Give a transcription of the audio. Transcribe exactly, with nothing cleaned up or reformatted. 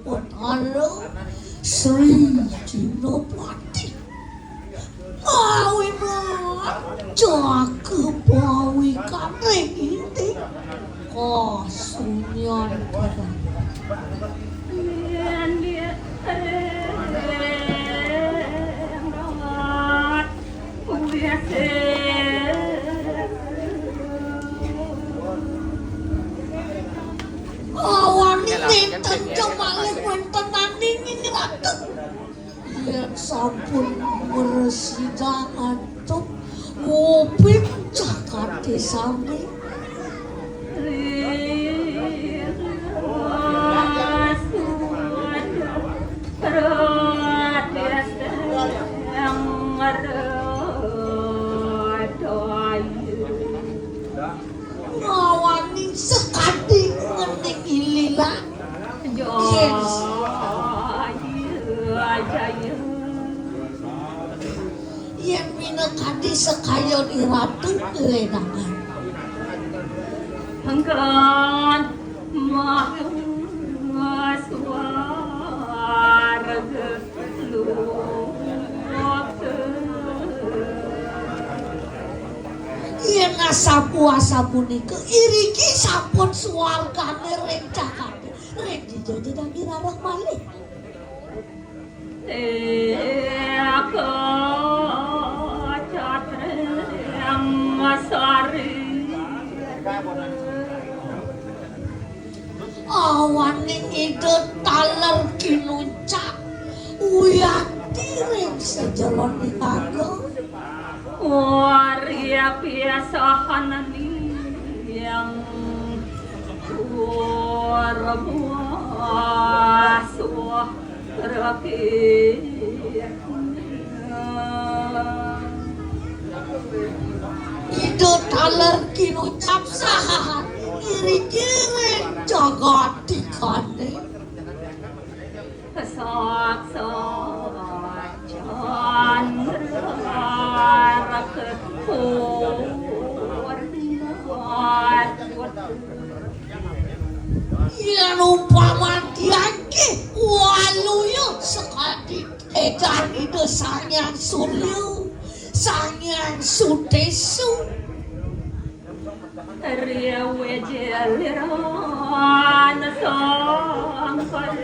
Halo, Sri Jinapati. Awi jaga bawi karing inti. Kasunyan kira. Awaning nénten kemalih wénten aning ing ratu. Yén sampun mresida antuk nguping cakati sami. Ngawaning sakadi ngening ilila. Yes. Yén minakadi sekayon iratu ledangan. Hengkan maha swarga luhur. Yén asapu-asapunika iriki sampun swargane ring jagate, ring dija dadi rarah malih. Eka catreng sari. Awaning Ida taler kinuncak wianti ring sajeroning raga. Warya piasahanani yang warbuah suah rapi. Ida taler kinucap sahat iri-iri jagat tikane. Saksa candra raka purna. Yén umpama diangge waluya sakadi edan Ida Sang Hyang Surya, Sang Hyang Sutesa. Riwé jeliran sangkal.